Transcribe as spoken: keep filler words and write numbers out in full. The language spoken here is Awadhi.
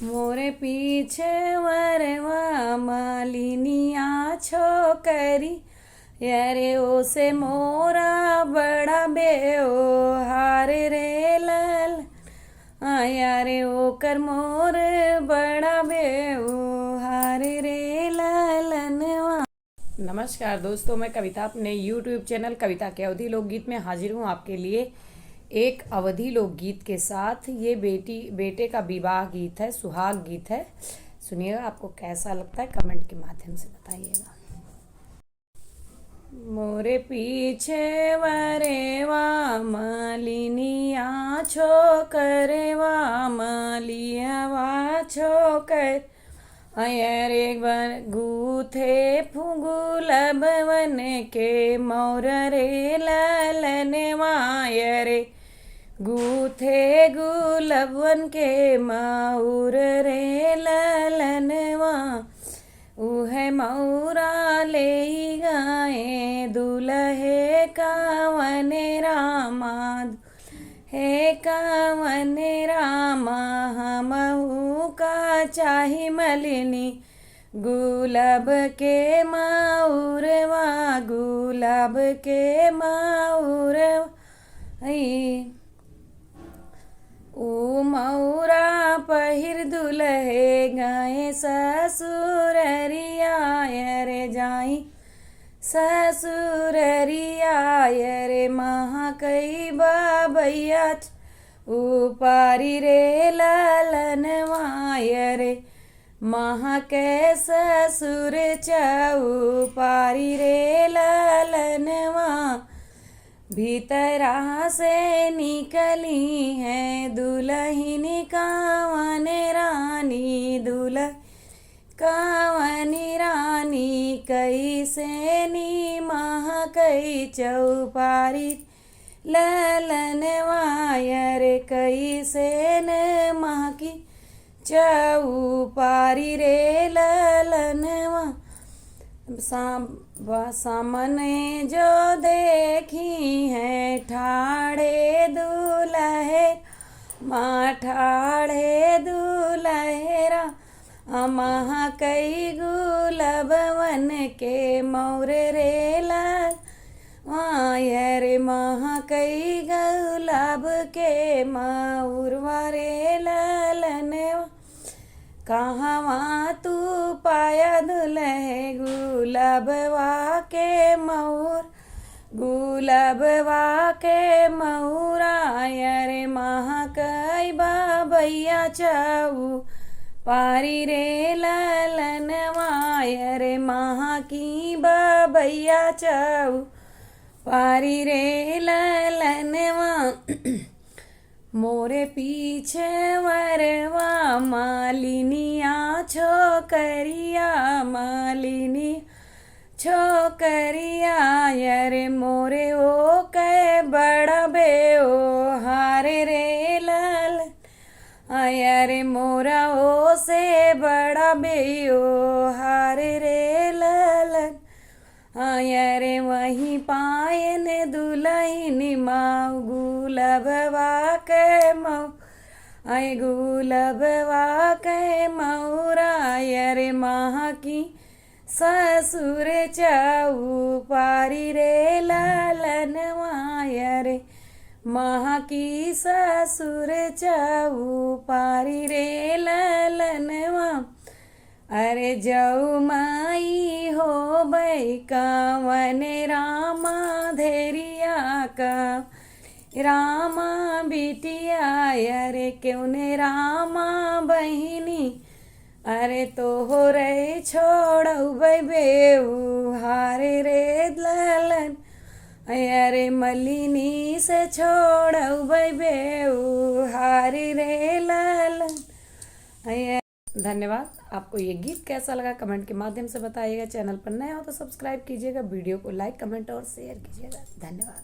मोरे पीछे वरवा मालिनिया छोकरी, यारे ओसे मोरा बड़ा बेओहार रे लाल। आ यारे ओकर मोर बड़ा बेओहार रे ललनवा। नमस्कार दोस्तों, मैं कविता अपने YouTube चैनल कविता के अवधी लोकगीत में हाजिर हूँ आपके लिए एक अवधी लोकगीत के साथ। ये बेटी, बेटे का विवाह गीत है, सुहाग गीत है। सुनिएगा, आपको कैसा लगता है कमेंट के माध्यम से बताइएगा। मोरे पीछे वरवा मालिनिया छोकरवा मालियवा छोकर, अयरे बर गूथे फुगुलबवन के मौर रे ललनवा, अयरे गूथे गुलबवन के मौर रे ललनवा। उहे मौरा लेइ गए दुलहे कवन रामा, हे कवन रामा, हमहू का चाही मलिनी, गुलाब के मौरवा, गुलाब के मौरवा। ई ऊ मौरा पहिर दुलहे गए ससुररिया, अरे जाई ससुररिया, अरे महकई बबैया उपारी रे ललनवा, अरे महके ससुर चौपारी रे ललनवा। भीतरा से निकली है दुलहिन कवन रानी, दुलहिन कवन रानी, कइसे नी महकई चौपारी ललनवा, अरे कइसे न महकी चौपारी रे ललनवा। साम-, ब-, सामने जो देखी है ठाढ़े दुलहे, माँ ठाढ़े दुलहे रा, महकई गुलबवन के मौर रे लाल, वायर महकई गुलाब के मौरवा रे ललनवा। कहवा तू पाया दुलहे गुलाबवा के मौर, गुलाबवा के मौरा, अरे महकई बबैया चौपारी रे ललनवा, अरे महकी बबैया चौपारी रे ललनवा। मोरे पीछे वरवा मालिनिया छोकरिया, मालिनी छोकरिया, अरे मोरे ओके बड़ा बेओहार रे लाल, अरे मोरा ओसे बड़ा बेओहार रे ललन। अरे वही पायन दुलहिन माऊ गुलबवा के मौ, अय गुलबवा के मौरा, अरे महकी ससुर चौपारी रे ललनवा, अरे महकी ससुर चौपारी रे ललनवा। अरे जऊ माई होबै कवन रामा धेरिया का रामा बिटिया, अरे केउने रामा बहिनी, अरे तोहरे छोड़बै बेओहार रे ललन, अरे मलिनी से छोड़बै बेओहार रे ललन। धन्यवाद। आपको ये गीत कैसा लगा कमेंट के माध्यम से बताइएगा। चैनल पर नया हो तो सब्सक्राइब कीजिएगा, वीडियो को लाइक, कमेंट और शेयर कीजिएगा। धन्यवाद।